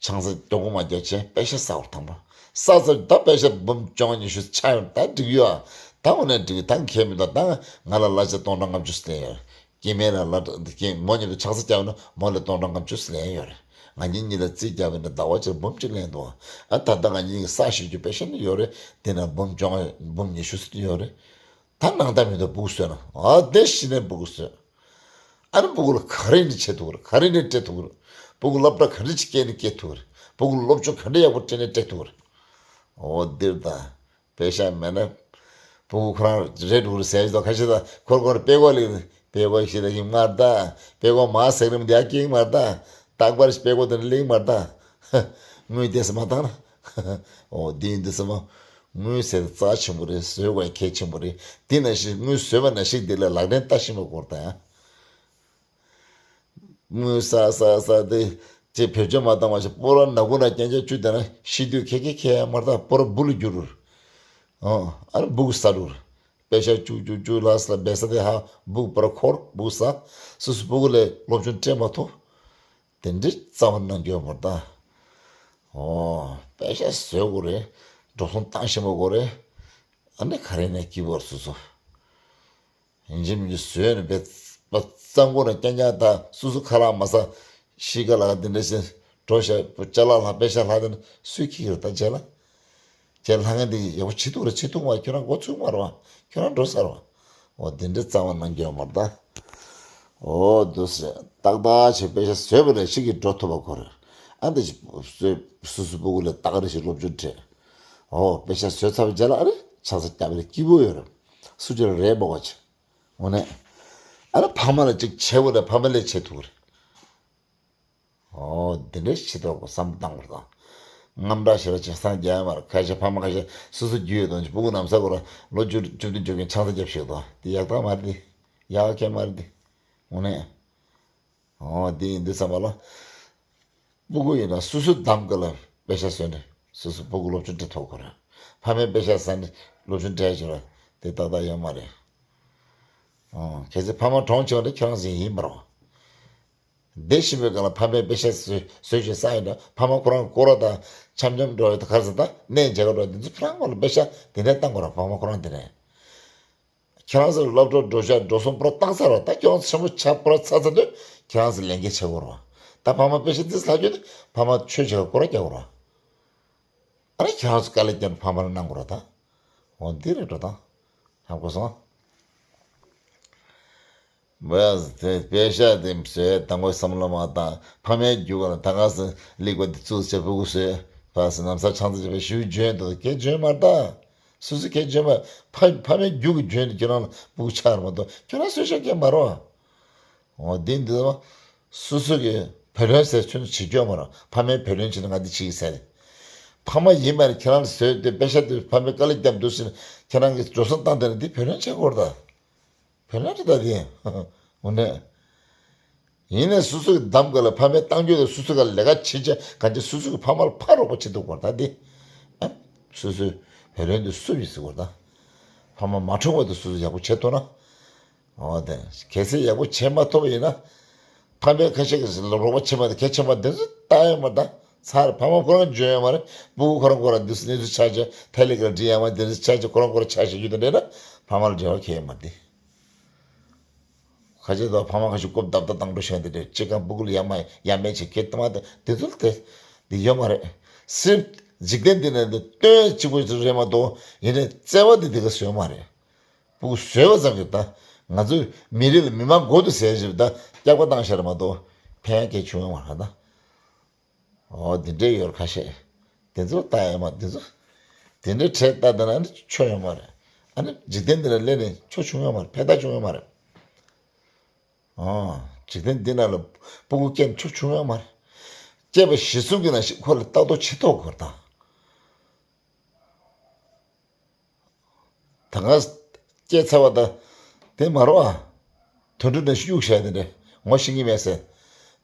ཆང་ས་མགྱོགས་པོ་མ་རྒྱག་བྱས་པེ་ཤ་ཟ་བར་དང་པོ། ས་ས་ད་པེ་ཤ་འབུམ་བཅོ་ལྔ་ཉི་ཤུ་ཆག་ཡོང་ད་འགྲིག་ཡོད། ད་འོ་ནས་འགྲིག་ད་ཁྱད་མི་འདུག་ད་ང་ལ་གླ་ཆ་སྟོང་ཕྲག་ལྔ་བཅུ་ལེན་ཡོད། སྐྱེ་དམན་ལ་གླ་ཆ་སྐྱེ་མོ་གཉིས་ལ་ཆང་ས་བརྒྱབ་ན་མོ་ལ་སྟོང་ཕྲག་ལྔ་བཅུ་ལེན་ཡོད་རེད། ང་གཉིས་གཉིས་ལ་རྩིས་བརྒྱབ་ན་ཟླ་བ་གཅིག་འབུམ་གཅིག་ལེན་འདུག་ཨ་ད་ལྟ་ང་གཉིས་ཀྱི་ས་ཞིག་རྒྱུ་པེ་ཤ་ནི་ཡོད་རེད། དེ་ན་འབུམ་བཅོ་ལྔ་འབུམ་ཉི་ཤུ་ཡོད་རེད། ད་ནང་ལྟ་མི་འདུག་སྤུ་གུ་གསོས་ན་ཨ་དེ་གཞི་ནས་སྤུ་གུ་གསོས། ཨ་ནི་སྤུ་གུ་ལ་ག་རེ་ནས་བྱེད་ཐུབ་ཀྱི་རེད། ག་རེ་ནས་སྤྲད་ཐུབ་ཀྱི་རེད། སྤུ་གུ་སློབ་གྲྭ་ག་འདྲ་ཅིག་སྐྱེལ་ནས་སྐྱེལ་ཐུབ་ཀྱི་རེད། སྤུ་གུ་སློབ་སྦྱོང་ག་འདྲ་ཡག་པོ་སྤྲད་ནས་སྤྲད་ཐུབ་ཀྱི་རེད། འོ་འདིར་ད་པེ་ཤ་མེད་ན་སྤུ་གུ་ཁོ་རང་རེད་འགྲོ་གི་རེད་ཟེར་གྱི་འདུག་ཁ་ཤས་ད་ཁོར་ཁོར་དཔེ་ཁོག་ལེགས་དཔེ་ཁོག་ཞིག་ལ་ཡིན་མར་ད་དཔེ་ཁོག་མ་ཟེར་རིམ་འདི་ཡ་སྐྱེ་གི་མར་ད། རྟག་པར་དཔེ་ཁོག་དེ་འདྲ་ལེགས་མར་ད། དངུལ་དེ་ས་མ་བཏང་ན། འོ་འདི་ཡིན་འདི་ས་མ། དངུལ་ཟེར་རྩ་ཆེན་པོ་རེད། བཟོས་དགོས་གལ་ཆེན་པོ་རེད། དེ་ནང་བཞིན་དངུལ་བཟོས་པ་ནང་བཞིན་འདི་ལ་ལག་ལེན་བསྟར་ཤེས་པ་དགོས་ད་ཡང་། དངུལ་བསགས་བསགས་བསགས་ཏེ་ཅེས་བེད་སྤྱོད་མ་བཏང་བ་ཞིག་སྤོ་ར་ནག་ཁུང་ན་རྐྱང་རྐྱང་བཅུ་དེ་ན་ཤི་དུས་ཁེ་ཁེ་ཁེ་ཡ་མར་ད་སྤོ་ར་སྦུག་ལ་འགྱུར། ཨ་ཨ་ར་སྦུག་ས་རུ། པེ་ཤ་བཅུ་བཅུ་བཅུ་ལ་ས་བེ་ས་དེ་ཧ་སྦུག་པར་འཁོར་སྦུག་ས། སུ་སུ་སྤུ་གུ་ལས་སློབ་སྦྱོང་སྤྲད་མ་ཐུབ། དེ་འདྲའི་རྩ་བ་ནང་འགྱོད་མར་ད། ཨོ། པེ་ཤ་བཟོས་དགོས་རེད། འགྲོ་སོང་བཏང་ཤེས་པ་དགོས་རེད། ཨ་ནི་ག་རེ་ནས་སྐྱིད་པོར་སོ་སོ། ཡིན་གཅིག་མིན་གཅིག་བཟོས་ནས་བས་པ་གཙང་པོ་ནས་རྐྱང་རྐྱང་ད་སུ་སུ་ཁ་ལག་མ་ཟ། ཤི་ཁ་ལག་འདི་འདྲ་ཞིག་འགྲོ་ཤ་པོ་ཅ་ལག་ལྷག་པེ་ཤ་ལྷག་དེ་ནི་སུས་ཁྱི་ཁྱི་རུ་ད་བྱས་ལ། ཁྱེད་ལྷ་ངན་འདི་ཡག་པོ་བྱེད་ཐུབ་རེད་བྱེད་ཐུབ་མ་ཁྱོད་རང་འགོ་ཚུགས་མ་རེད་བ། ཁྱོད་རང་འགྲོ་ས་རེད་བ། འོ་འདི་འདྲའི་རྩ་བ་ནང་འགྱོད་མར་ད། འོ་འདུག་ཟེར་ཏག་ཏག་བྱས་པེ་ཤ་བཟོས་པ་རེད་ཤིག་གིས་འགྲོ་ཐུབ་པ་ཁོ་རེད། ཨ་འདི་ཞིག་བཟོས་སུ་སུ་སྤུ་གུ་ལས་ཏག་རེ་ཞིག་སློབ་སྦྱོང་སྤྲད། འོ་པེ་ཤ་བཟོས་ཚར་བའི་རྗེས་ལ་ཨ་རེ་ཆང་ས་བརྒྱབ་པ་རེད་སྐྱིད་པོ་ཡོད་རེད། སུ་ཅིག་རེད་འབོག་པ་བྱས། འོ་ནས་ཨ་རེ་ཕ་མ་ལ་ཅིག་བྱེད་དགོས་རེད་ཕ་མ་ལས་བྱེད་ཐུབ་རེད། ཨོ། འདི་འདྲའི་ཤི་ཐོག་གི་བསམ་བློ་བཏང་བར་དང་། རྔམ་དྲག་ཞེ་དྲག་བྱས་སངས་རྒྱས་མར་ཁ་ཤས་ཕ་མ་ཁ་ཤས་སོ་སོ་རྒྱུས་ཡོད་དང་སྤུ་གུ་ནམ་ས་གོ་ར་ལོ་བཅུ་བཅུ་བདུན་བཅུ་བརྒྱད་ཆང་ས་རྒྱབ་ཤེས་དང་དེ་ཡག་ཐག་མ་རེད་དེ། ཡག་གལ་མ་རེད་དེ། འོ་ནས། ཨོ་འདི་ཡིན་འདི་བསམ་པ་ལ། སྤུ་གུ་ཡིན་ན་སོ་སོ་གདམ་ག་ལ་པེ་ཤ་བཟོས་ནས་སོ་སོ་སྤུ་གུ་སློབ་སྦྱོང་འདི་ཐོག་གོ་ར། ཕ་མས་པེ་ཤ་ཟ་ནས་སློབ་སྦྱོང་འདྲ་བྱོས་ར་དེ་ཏག་ཏག་ཡོད་མ་རེད། ཨོ་གལ་སྲིད་ཕ་མ་གྲོངས་ཆེ་བ་འདི་ཁྱེད་རང་ཟིན་ཡིན་མ་རེད། བསྡད་བཞིན་པའི་སྒང་ལ་ཕ་མས་པེ་ཤ་བཟོས་བཟོས་བྱས་ས་ཡིན་ན་ཕ་མ་ཁོ་རང་སྐོར་ར་དང་འཆམ་འཆམ་འགྲོ་ཡོད་ད་ག་རེ་ཟེར་ད་གནས་མཇལ་ག་འགྲོ་འདི་ཚོ་ཁོ་རང་སྐོར་ལ་པེ་ཤ་དེ་འདྲ་བཏང་དགོས་ར་ཕ་མ་ཁོ་རང་དེ་ནས། ཁྱེད་རང་ཚོ་སློབ་གྲྭ་འགྲོ་ཤག་འགྲོ་སོང་པུ་ར་བཏང་ཚར་བ་ད་ཁྱེད་རང་ཚོ་ཆེན་པོ་ཆགས་པུ་ར་ཚར་ཚར་དུས་ཁྱེད་རང་ཚོ་ལས་འགན་ཆེ་བོ་ར་ད་ཕ་མ་པེ་ཤ་འདི་ཚོ་ལྷག་རྒྱུ་དེ་ཕ་མ་ཆོས་བྱེད་ག་སྐོར་ར་རྒྱག་དགོས་ར། ཨ་ནི་ཁྱེད་རང་ཚོ་དཀའ་ལས་བརྒྱབ་ནས་ཕ་མ་ལ་གནང་དགོས་ར་ད། འོ་འདི་རེད་འགྲོ་དང་། ཧ་གོ་སོང་། བས་དེ་པེ་ཤ་དེ་བཟོས་དང་པོ་བསམ་བློ་མ་བཏང་ཕ་མའི་རྒྱུད་ལ་ད་ག་སེ་ལེགས་པ་འདི་ཚོ་བྱེད་ཕྲུ་གུ་བཟོས་ཕ་སེ་ནམ་ས་ཆང་ཚ་བྱེད་པའི་ཤུལ་འཇོན་དུ་སྐད་འཇོན་མ་ད། སོ་སོ་སྐད་འཇོན་མ་ཕ་ཕ་མའི་རྒྱུད་ཀྱི་འཇོན་དུ་ཁྱོད་རང་ལ་ཕྲུ་གུ་ཆགས་ར་མ་གཏོགས་ཁྱོད་རང་སོས་ཤ་སྐད་མ་རོ། འོ་འདི་འདི་ལ་སོ་སོ་གི་བུ་ལོན་ཟེར་ཚུན་བྱེད་སྐྱོ་མ་རོ་ཕ་མའི་བུ་ལོན་བྱེད་ན་ང་འདི་བྱེད་ཀྱི་ཟེར། ཕ་མ་ཡིན་མ་རེད་ཁྱེད་རང་ལ་བཟོས་ཏེ་པེ་ཤ་དེ་ཕ་མའི་དཀའ་ལས་བརྒྱབ་འདུག་ཟེར་ཁྱེད་རང་གིས་འགྲོ་སོང་བཏང་དེ་ན་འདི་བུ་ལོན་བྱེད་དགོས་རེད་ད། བུ་ལོན་རེད་ད་དེ། འོ་ནས། ཡིན་ནས་སོ་སོ་གི་གདམ་ག་ལ་ཕ་མའི་གཏམ་རྒྱུད་དང་སོ་སོ་ག་ལས་ཀ་བྱེད་བྱ་གང་ཅི་སོ་སོ་གི་ཕ་མ་ལ་ཕ་རོགས་པ་བྱེད་ཐུབ་དགོས་རེད་ད་དེ། ཨ། སོ་སོའི་བུ་ལོན་དེ་སུ་ཡིན་ཟེར་དགོས་རེད་ད། ཕ་མ་མ་འཁྲུག་པ་དེ་སོ་སོ་ཡག་པོ་བྱེད་ཐུབ་ན། འོ་དེ། གལ་སྲིད་ཡག་པོ་བྱེད་མ་ཐུབ་པ་ཡིན་ན། ཕ་མས་ཁ་ཤས་ཀྱིས་རོགས་པ་བྱེད་མ་ཐུབ་གལ་ཆེན་པོ་དེ་ཚོ་ལྟ་ཡོད་མ་རེད་ད། ཚར་ཕ་མ་ཁོ་རང་འཇོན་ཡོད་མ་རེད། སྤུ་གུ་ཁོ་རང་ཁོ་རང་འདི་སུ་གནས་ཚུལ་ཆགས་ཆེ་ཐལ་ལེ་ག་འདྲི་ཡ་མ་འདི་འདྲ་ཆགས་ཆེ་ཁོ་རང་ཁོ་རང་ཆགས་ཆེ་རྒྱུ་དང་འདྲེས་ན་ཕ་མ་ལ་འབྲེལ་བ་ཁེལ་ཡོད་མ་རེད། ཁ་ཆེ་དང་ཕ་མ་ཁ་ཤས་རྐུབ་བརྡབ་བརྡབ་བཏང་འགྲོ་བཞིན་དེ་འདྲས་ཅི་གང་སྤུ་གུ་ལ་ཡ་མ་ཡ་མེད་ཆེ་ཁེ་བཏང་བ་དེ་དེ་ཚོ་དེ་འདི་ཡོད་མ་རེད། སྲིད་འཇིག་རྟེན་འདི་ནས་འདི་སྟོན་གཅིག་པུ་རེད་མ་གཏོགས་ཡིན་ནའི་བརྩེ་བ་འདི་འདི་ག་ཟོས་མ་རེད། སྤུ་གུ་ཟོས་པ་ཙམ་གྱིས་ད་ང་ཚོས་མི་རིགས་ལ་མི་མང་མགོ་དུ་ཟས་ཞིག་ད་སྐྱག་པ་བཏང་ཤར་རེད་མ་གཏོགས་ཕན་ཡ་གལ་ཆུང་ཡོད་མ་རེད་ད། འོ་འདི་འདྲས་ཡོད་ཁ་ཤས། དེ་ཚོ་ལྟ་ཡ་མ་འདི་ཚོ། དེ་འདྲས་ཁྲལ་ལྟ་ད་ན་ཨ་ནི་ཆོ་ཡོད་མ་རེད། ཨ་ནི་འཇིག་རྟེན་འདི་ལ་སླེབས་ནས་ཆོ་བྱུང་ཡོད་མ་རེད་ཕན་ཐོགས་བྱུང་ཡོད་མ་རེད། འོ། འཇིག་རྟེན་འདི་ན་ལ་སྤུ་གུ་སྐྱེས་ཆོ་བྱུང་ཡོད་མ་རེད། སྐྱེས་པ་གཞི་བཟུང་གི་ནང་བཞིན་ཁོ་ལ་ལྟ་རྟོག་བྱེད་ཐུབ་དགོས་དང་། ད་ང་སྐྱེས་ཚར་བ་ད་དེ་མ་རོ་ཨ། དུད་འགྲོ་ནས་གཡུག་བྱས་དེ་འདྲས་ངོ་ཤེས་ཀྱི་མེད་ཟེར།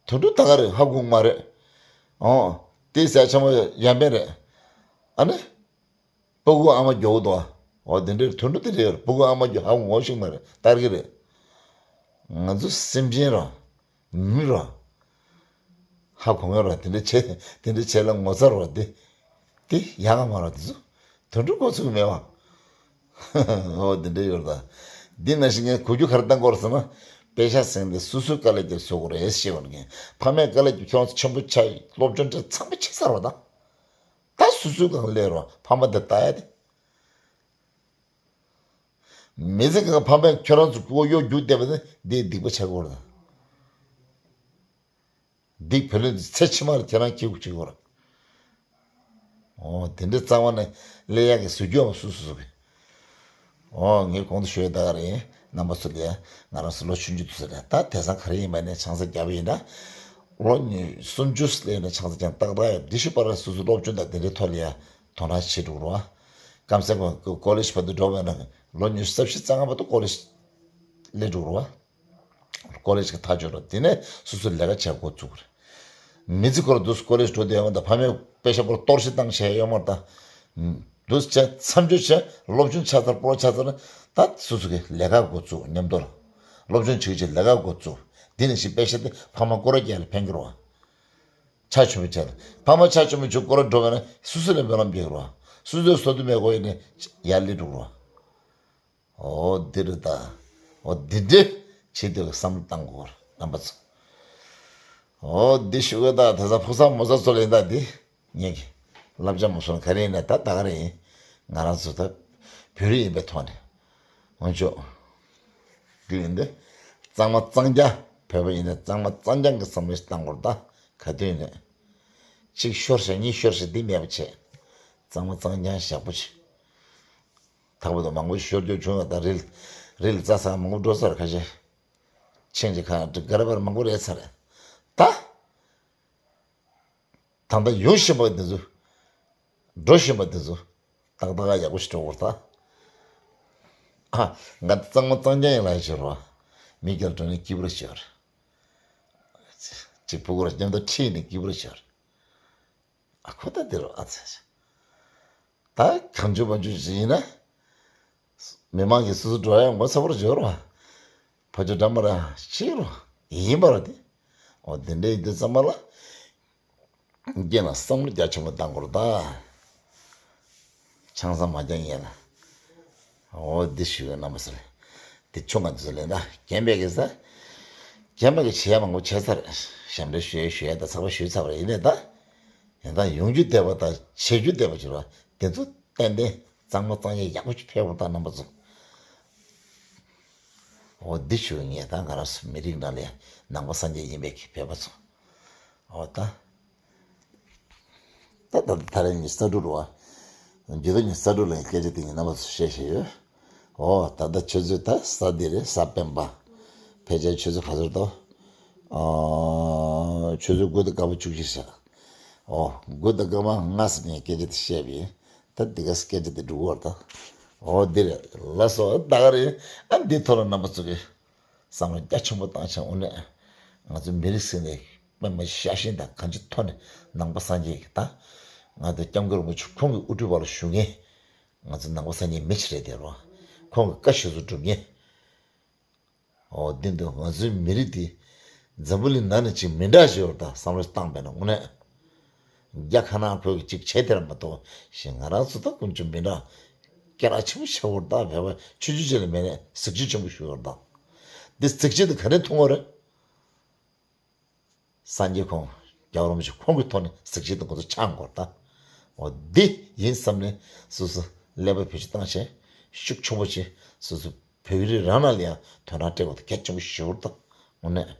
དུད་འགྲོ་ད་ག་རེད། ཧ་གོ་མ་རེད། ཨོ། དེ་ཟས་ཆེན་པོ་ཡ་མེད་རེད། ཨ་ནི། སྤུ་གུ་ཨ་མ་མགྱོགས་འདུག་ཨ། འོ་དེ་འདྲའི་དུད་འགྲོ་དེ་རེད། སྤུ་གུ་ཨ་མ་མགྱོགས་ཧ་གོ་ངོ་ཤེས་མ་རེད། ལྟར་གི་རེད། ང་ཚོ་སེམས་ཅན་ར། མི་ར། ཧ་གོ་ངེས་ར། དེ་འདྲ་བྱས་དེ་འདྲ་བྱས་ལ་ངོ་ཚ་ར་དེ། དེ་ཡག་ག་མ་ར་དེ་ཚོ། དུད་འགྲོ་འགོ་ཚུགས་མེད་བ། འོ་དེ་འདྲ་ཡོད་ར་ད། འདི་ནང་བཞིན་ངས་གོ་རྒྱུ་ག་རེ་བཏང་དགོས་རེད་ཟེར་ན། དཔེ་ཆ་ཟེར་འདི་སོ་སོའི་དཀའ་ལས་ཀྱིས་བཟོ་དགོས་རེད་ཞེས་པ་ནི། ཕ་མས་དཀའ་ལས་ཀྱིས་ཁྱོད་རང་ཚོ་ཆེན་པོ་ཆགས། སློབ་སྦྱོང་འདྲ་ཚང་མ་བྱས་ཚར་བ་དང་། ད་སོ་སོའི་སྒང་སླེབས་རོགས། ཕ་མ་དེ་ལྟ་ཡ་དེ། མི་ཚེ་གང་ཕ་མས་ཁྱོད་རང་ཚོ་སྐུ་གཡོག་རྒྱུག་བསྡད་པ་ནི་འདིའི་སྡིག་པ་ཆགས་ཀྱི་ཡོད་རེད། སྡིག་བུ་ལོན་ཚེ་ཕྱི་མར་ཁྱེད་རང་སྐྱེ་དགོས་ཀྱི་ཡོད་རེད། འོ་དེ་འདྲའི་རྩ་བ་ནས་སླེབས་ཡག་གི་བཟོ་རྒྱུའམ་སུ་སུ་སུ་གི། འོ་ངས་གོང་དུ་ཞུས་ཡོད་ད་ག་རེད། རྣམ་པ་ཚོ་ལ་ང་རང་ཚོ་ལོ་ཆུང་ཆུང་དུས་ཚོད་རེད། ད་དེང་སང་ག་རེ་ཡིན་པ་ནས་ཆང་ས་བརྒྱབ་པ་ཡིན་ན། ལོ་ཉི་སུམ་ཅུ་སླེབས་ནས་ཆང་ས་ཀྱང་ཏག་ཏག་ཡོད། དེ་ཤུ་པར་སོ་སོ་སློབ་སྦྱོང་དང་དེ་འདྲའི་ཐོག་ལ་ཡ་དོ་སྣང་བྱེད་འགྲོ་རོགས། སྐམ་སའི་ཀོ་ལེཇ་བར་དུ་འགྲོ་བས་ན་ལོ་ཉི་ཤུ་རྩ་བཞི་རྩ་ལྔ་བར་དུ་ཀོ་ལེཇ་སླེབས་འགྲོ་རོགས། ཀོ་ལེཇ་གི་མཐའ་སྦྱོར་རོགས། དེ་ནས་སོ་སོ་ལས་ཀ་བྱེད་འགོ་བཙུགས་རེད། མི་ཚེ་ཁོ་རང་དུས་སུ་ཀོ་ལེཇ་འགྲོ་བསྡད་ཡོང་བ་དང་ཕ་མས་དཔེ་ཆ་པོར་གཏོར་བཤིག་བཏང་བྱས་ཡོང་བ་དང་། འདུག་བྱས་མཚམས་སྦྱོར་བྱས། སློབ་སྦྱོང་ཆགས་ཚར། སྤོ་ཆགས་ཚར། ད་སོ་སོ་གི་ལས་ཀ་འགོ་བཙུགས། མཉམ་དུ་སློབ་སྦྱོང་བྱེད་ཀྱི་ལས་ཀ་འགོ་བཙུགས། དེ་ནས་ཤི་དཔེ་ཆ་དེ་ཕ་མ་སྐོར་ར་རྒྱག་ལ་ཕན་གྱི་རོགས། ཆ་ཆུང་བའི་ཆ་ལ་ཕ་མ་ཆ་ཆུང་བའི་ཆུ་སྐོར་ར་འགྲོ་བས་ན་སོ་སོ་ལ་སྨོན་ལམ་རྒྱག་རོགས། སོ་སོའི་བཟོ་དུ་མེད་གོ་ཡིན་ནས་ཡར་སླེབས་འགྲོ་རོགས། འོ་འདི་རེད་ད། འོ་འདི་འདྲས་བྱེད་འདོད་ཀྱི་བསམ་བློ་བཏང་དགོས་རེད་རྣམ་པ་ཚོ། འོ་འདི་ཞུ་གི་ད། དེ་ཚ་ཕུགས་བསམ་མོ་ཚ་ཚོ་ལ་ཡིན་ད་འདི། ངེད་ཀྱི་བསླབ་བྱ་མོ་སོང་ག་རེ་ཡིན་ན་ད་ད་ག་རེ་ཡིན། ང་རང་ཚོ་ད་བོད་རིགས་ཡིན་པའི་ཐོག་ནས་འོན་ཆོག་འདི་ཡིན་ཏེ། གཙང་མ་གཙང་རྐྱང་བོད་པ་ཡིན་ན་གཙང་མ་གཙང་རྐྱང་གི་བསམ་བློ་ཞིག་བཏང་དགོས་རེད་ད། ག་དུས་ནས་གཅིག་ཤོར་ཤག་གཉིས་ཤོར་ཤག་འདི་མེད་པ་བྱས། གཙང་མ་གཙང་རྐྱང་ཞག་པོ་ཅིག་ལྷག་པར་དུ་མང་པོ་ཤོར་རྒྱུ་བྱུང་ཡོད། ད་རི་ལ་རི་ལ་རྩྭ་ཟ་མང་པོ་འགྲོ་ཚར། ཁ་ཤས་ཆིང་ཅིག་ཁ་འགྲིག་ག་རེ་བར་མང་པོ་རེད་ཚར་རེད་ད། ད་ལྟ་ཡོང་བཞིན་པ་འདི་ཚོ། འགྲོ་བཞིན་པ་འདི་ཚོ། ཏག་ཏག་ཡག་པོ་ཞིག་འགྲོ་བར་ད། ཨ། ང་ད་གཙང་མ་གཙང་རྐྱང་ཡིན་ལ་ཞེས་རོ། མི་སྐྱ་འགྲོ་ནས་སྐྱིད་པོ་ཞེས་ར། ཅིག་ཕྲུ་གུ་ར་མཉམ་དུ་ཁྲིད་ནས་སྐྱིད་པོ་ཞེས་ར། ཨ་ཁོ་ད་འདི་རུ་ཨ་ཚ་ཞིག་ད་གང་བྱུང་མ་བྱུང་ཞིག་ཡིན་ན། མི་མང་གིས་སོ་སོ་འགྲོ་ཡ་ངོ་ཚ་པོར་བརྗོད་རོགས། ཕ་ཆོས་འདྲ་མ་ར་ཤེས་རོགས། ཡིན་པ་ར་དེ། འོ་དེ་འདྲ་ཡིན་དུས་ཙམ་པ་ལ། རྒན་ལ་བསམ་བློ་རྒྱ་ཆེན་པོ་བཏང་དགོས་རེད་ད། ཆང་ས་མ་རྒྱག་ཡས་ལ། འོ་འདི་ཞུ་གི་རྣམ་པ་ཚོ་ལ། འདི་ཆུང་ང་ཚོ་ལ་ད་རྒན་པའི་གི་ས། རྒན་པའི་གི་བྱེད་ཡ་མང་པོ་བྱས་ཚར། ཞབས་འདྲེན་ཞུ་ཡ་ཞུ་ཡ་ད་ཚགས་པ་ཞུས་ཚར་བ་རེད། ཡིན་ནའི་ད། ཡང་ད་ཡོང་རྒྱུ་བསྡད་པ་དང་བྱེད་རྒྱུ་བསྡད་པ་ཅིག་ར། དེ་ཚོ་ཏན་ཏན་གཙང་མ་གཙང་ཡ་ཡག་པོ་ཅིག་ཕེབས་པ་དང་རྣམ་པ་ཚོ། འོ་འདི་ཞུ་ངས་ད་ང་རང་ཚོ་མི་རིགས་ནང་ལ་ནང་པ་སངས་རྒྱས་ཡིན་པའི་གི་བོད་པ་ཚོ། འོ་ད། ད་ད་ད་རེས་ཉི་ཤུ་རྩ་དྲུག་རེད་བ། འཇུ་ད་ཉི་ཤུ་རྩ་དྲུག་ལ་སྐད་ཆ་དེ་ངས་རྣམ་པ་ཚོ་བཤད་བཤད་ཡོད། འོ་ད་ལྟ་ཆུ་ཚོད་ད་ས་འདི་རེད། ས་སྤེན་པ། ཕལ་ཆེར་ཆུ་ཚོད་ག་ཚོད་འདུག་ཨ། ཆུ་ཚོད་དགུ་དང་སྐར་མ་བཅུ་གཅིག་ཤག་འོ་དགུ་དང་སྐར་མ་ལྔ་ཟིན་ནས་སྐད་ཆ་དེ་བཤད་པ་ཡིན། ད་འདི་ག་སྐད་ཆ་དེ་འགྲོ་གི་ཡོད་རེད་ད། འོ་འདི་རེད། ལགས་སོ། ད་ག་རེད། ཨ་འདི་ཐོག་ལ་རྣམ་པ་ཚོ་གིས་བསམ་བློ་རྒྱ་ཆེན་པོ་བཏང་བྱས། དངོས་གནས་ང་ཚོ་མི་རིགས་ཟེར་ནས་པད་མ་ཤ་ཞེན་དང་གང་ཅིའི་ཐོག་ནས་ནང་པ་སངས་རྒྱས་ཀྱི་ད་ང་ཚོ་སྐྱབས་མགོན་རིན་པོ་ཆེ་ཁོང་གི་དབུ་ཁྲིད་འོག་ལ་བཞུགས་མཁན། ང་ཚོ་ནང་པ་སངས་རྒྱས་མི་ཞིག་རེད་དེ་རོ། ཁོང་གི་བཀའ་ཞུ་སུ་སྒྲུབ་མཁན། འོ་འདི་འདུག་ང་ཚོའི་མི་རིགས་འདི་འཛམ་བུ་གླིང་ནང་ནས་ཅིག་མི་འདྲ་ཞིག་ཡོད་རེད་ད། བསམ་བློ་བཏང་པས་ན་དངོས་གནས། རྒྱ་དཀར་ནག་ཁོལ་གྱིས་ཅིག་བྱས་དེ་ར་མ་གཏོགས་ཞེས་ང་རང་ཚོ་ད་ཀུན་སྤྱོད་མི་འདྲ། སྐད་གྲགས་ཆེན་པོ་ཆགས་ཡོད་རེད་ད། བོད་པ་ཆུང་ཆུང་ཅིག་ལ་མེད་ནས་གཟི་བརྗིད་ཆེན་པོ་ཞིག་ཡོད་རེད་ད། འདི་གཟི་བརྗིད་དེ་ག་ནས་མཐོང་བ་རེད། སངས་རྒྱས་ཁོང་རྒྱལ་བ་རིན་པོ་ཆེ་ཁོང་གི་ཐོག་ནས་གཟི་བརྗིད་དེ་ང་ཚོ་འཆང་དགོས་རེད་ད། འོ་འདི་ཡིན་བསམ་ནས་སོ་སོ་ཀླད་པ་བེད་སྤྱོད་བཏང་བྱས་ཤུགས་ཆེན་པོ་བྱས་སོ་སོ་བོད་རིགས་རང་ནང་ལ་ཡང་དོ་སྣང་སྤྲད་དགོས་དེ་གལ་ཆེན་པོ་ཞེ་པོ་རེད་ད། དངོས་གནས་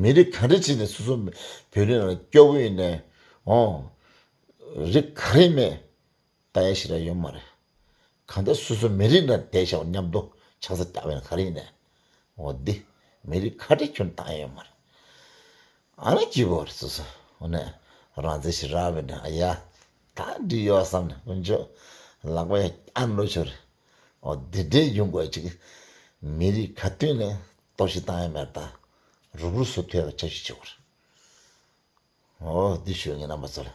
མི་རིགས་ག་འདྲ་བྱས་ནས་སོ་སོ་བོད་རིགས་ནང་ལ་སྐྱོ་བོ་ཡིན་ནའི་འོ་རིགས་ག་རེ་མེད། ལྟ་ཡ་ཞིག་ར་ཡོད་མ་རེད། གང་ལྟར་སོ་སོ་མི་རིགས་ནང་བསྡད་བཞག་པ་མཉམ་དུ་ཆང་ས་བརྒྱབ་པ་ཡིན་ན་ག་རེ་ཡིན་ནའི། འོ་འདི་མི་རིགས་ཁ་བྲལ་ཁྱོན་བཏང་ཡ་ཡོད་མ་རེད། ཨ་ན་སྐྱིད་པོ་རེད་སོ་སོ། འོ་ནས་རང་བཙན་ཞིག་རག་པ་ཡིན་ན་ཨ་ཡ། ད་འགྲིག་ཡོད་བསམ་ནས་དཀོན་མཆོག་ལག་པ་ཡ་ཨ་འགྲོ་ཆོག་རེད། འོ་འདི་འདྲའི་ཡོང་དགོས་ཅིག་མི་རིགས་ག་དུས་ནས་གཏོར་བཤིག་བཏང་ཡ་མེད་ད། རུབ་རུབ་བཟོ་ཐུབ་ཡ་གི་འཆར་གཞི་བྱེད་དགོས་རེད། ཨོ་འདི་ཞུ་ངེས་རྣམ་པ་ཚོ་ལ།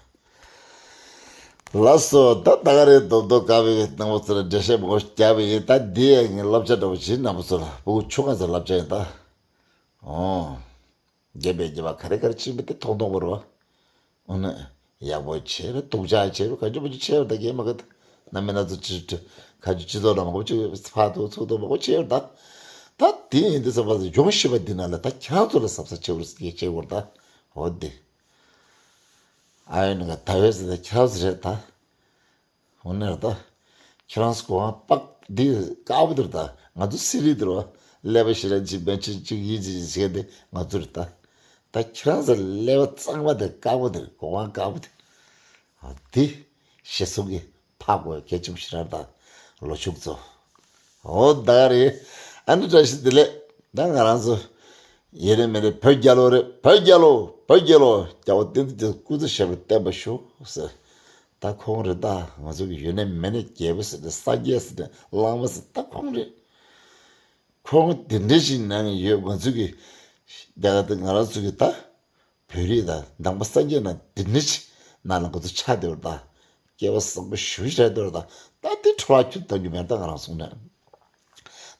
ལགས་སོ། ད་ད་ག་རེ་རྡོབ་རྡོབ་དཀར་པོའི་རྣམ་པ་ཚོ་ལ་འགྲེལ་བཤད་མང་པོ་བརྒྱབ་པ་ཡིན། ད་འདི་ཡང་ངའི་བསླབ་བྱ་འདྲ་པོ་བྱེད་རྣམ་པ་ཚོ་ལ་ཕྲུ་གུ་ཆུང་ང་ཚོ་བསླབ་བྱ་ཡིན་ད། ཨོ། རྒྱབ་པའི་རྒྱབ་པ་ག་རེ་ག་རེ་ཕྱིན་པ་དེ་ཐོག་མཐོང་བ་རེད་བ། འོ་ན། ཡག་པོ་བྱས་རེད། སྡུག་ཅག་བྱས་རེད། ག་ཅུ་པ་ཅུ་བྱས་རེད། ད་གས་མ་ག་ད། ན་མི་ན་ཚོ་ཅི་ཅི་ག་ཅུ་སྤྱི་ཚོགས་ནང་མང་པོ་ཅིག་ཕར་ཐུག་ཚུར་ཐུག་མང་པོ་བྱས་རེད་ད། ད་དེ་ཡིན་དུས་ཙམ་པ་ཡོང་ཤེས་པ་འདི་ན་ལ་ད་ཁྱེད་རང་ཚོ་ལ་གཟབ་གཟབ་བྱེད་དགོས་རེད་བྱེད་དགོས་རེད་ད། འོ་དེ། ཨ་ཡོན་ནི་ག་ད་བས་ཟེར་ད་ཁྱེད་རང་ཚོ་རེད་ད། འོ་ན་རེད་ད། ཁྱེད་རང་ཚོ་གོ་བ་པག་འདི་དཀར་པོ་འདི་རེད་ད། ང་ཚོ་སི་རི་འདི་རེད་བ། ཀླད་པ་ཞེ་དྲག་ཅིག་བེད་སྤྱོད་ཅིག་ཡིད་ཅིག་བྱེད་འདི་ང་ཚོ་རེད་ད། ད་ཁྱེད་རང་ཚོ་ཀླད་པ་གཙང་མ་དེ་དཀར་པོ་དེ་གོ་བ་དཀར་པོ་དེ། འདི་ཞེ་སོང་གི་ཕག་གོ་གལ་ཆེན་པོ་ཞེ་དྲག་ད། ལོ་ཕྱུགས་ཚོ། འོ་ད་རེད། ཨ་ནི་བཀྲ་ཤིས་བདེ་ལེགས། ད་ང་རང་ཚོ་ཡེ་རེ་མེ་རེ་བོད་རྒྱལ་ལོ་རེད། བོད་རྒྱལ་ལོ། བོད་རྒྱལ་ལོ། རྒྱལ་བ་བསྟན་འཛིན་རྒྱ་མཚོ་སྐུ་ཚེ་ཞབས་པད་བརྟན་པར་ཤོག་ཟེར། ད་ཁོང་རེད་ད། ང་ཚོ་གི་ཡོད་ནས་མེད་ནས་རྒྱལ་པོ་ཟེར་ནས་སངས་རྒྱས་ཟེར་ནས་གླང་མ་ཟེར་ད་ཁོང་རེད། ཁོང་དེ་འདྲ་ཞིག་ནང་ཡོད་ང་ཚོ་གི། ད་ག་ད་ང་རང་ཚོ་གི་ད། བོད་རིགས་དང་ནང་པ་སངས་རྒྱས་ནང་འདི་འདྲ་ཞིག་ནང་ལ་ང་ཚོ་ཆགས་བསྡད་པ་ད། སྐལ་བ་བཟང་པོ་ཞེ་པོ་ཅིག་རེད་འདུག་ད། ད་དེ་འཕྲོ་བརླག་ཁྱོན་གཏོང་རྒྱུ་མེད་ད་ང་རང་སོང་ནས།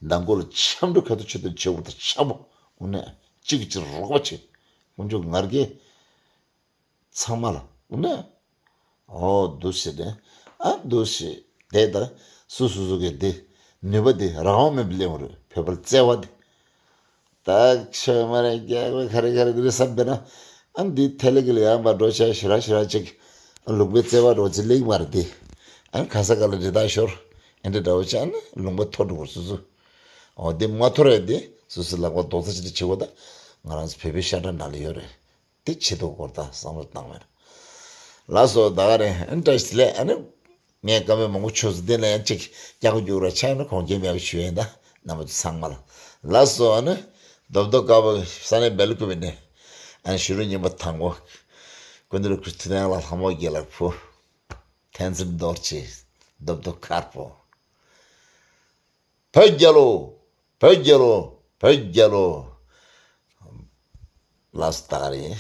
མདང་དགོང་ལ་འཆམ་འགྲོ་ཁ་ཐུག་ཆེད་དུ་བྱེད་འོ་ད་འཆམ་པོ་འོ་ནས་གཅིག་གིས་གཅིག་རོགས་པ་བྱེད། དཀོན་མཆོག་ང་རྒྱལ་ཚང་མ་ལ་འོ་ནས། ཨོ་འདུག་ཟེར་ནས་ཨ་འདུག་ཟེར་དེ་ད་སུ་སུ་སུ་གི་དེ་ནུས་པ་དེ་རང་དབང་མེད་པའི་གླེང་བ་རེད། བོད་པར་བརྩེ་བ་དེ། ད་ཆོས་མ་རེད་རྒྱལ་བ་ག་རེ་ག་རེ་འདི་རེད་བསམ་པས་ན། ཨ་འདི་ཐལ་གི་ལ་ཡང་མ་འགྲོ་བྱས་ཞེ་ར་ཞེ་ར་ཅིག་ལུང་པའི་བརྩེ་བ་འགྲོ་ཅི་ལེགས་མ་རེད་དེ། ཨ་ག་ས་ག་ལ་འདྲི་དག་ཤོར། ཨེ་འདྲ་འདྲ་བོ་ཅག་ནི་ལུང་པ་མཐོ་འགྲོ་བར་སུ་སུ། འོ་འདི་མ་མཐོ་རེད་དེ་སུ་སུ་ལག་པ་རྡོག་རྩ་ཅིག་ཏུ་བྱེད་དགོས་ད། ང་རང་ཚོ་བོད་པའི་ཤ་ཁྲག་ནང་ལ་ཡོད་རེད། དེ་བྱེད་དོ་སྐོར་དང་བསམ་བློ་བཏང་བས། ལགས་སོ་ད་ག་རེ་ཨ་ནི་བཀྲ་ཤིས་བདེ་ལེགས། ཨ་ནི་ངས་བཀའ་མོལ་མང་པོ་ཆོས་སུ་བསྟན་ན་ཡང་གཅིག་སྐྱག་རྒྱུག་ར་ཆགས་ན་གོང་རྒྱན་མེད་པ་ཞུ་ཡིན་ད། རྣམ་པ་ཚོ་ཚང་མ་ལ་ལགས་སོ། ཨ་ནི་རྡོབ་རྡོབ་དཀར་པོ་ས་གནས་སྦེལ་ཀོབ་ནས་ཨ་ནི་ཞུ་རུ་ཉིན་པ་དང་པོ་ཀུན་འདུལ་ཁུ་ཐུ་ནང་ལ་ལྷ་མོ་དགེ་ལགས་ཕུ་ཐན་ཚིམ་རྡོ་རྗེ་རྡོབ་རྡོབ་དཀར་པོ། བོད་རྒྱལ་ལོ། བོད་རྒྱལ་ལོ། བོད་རྒྱལ་ལོ། ལགས་སོ་ད་ག་རེ།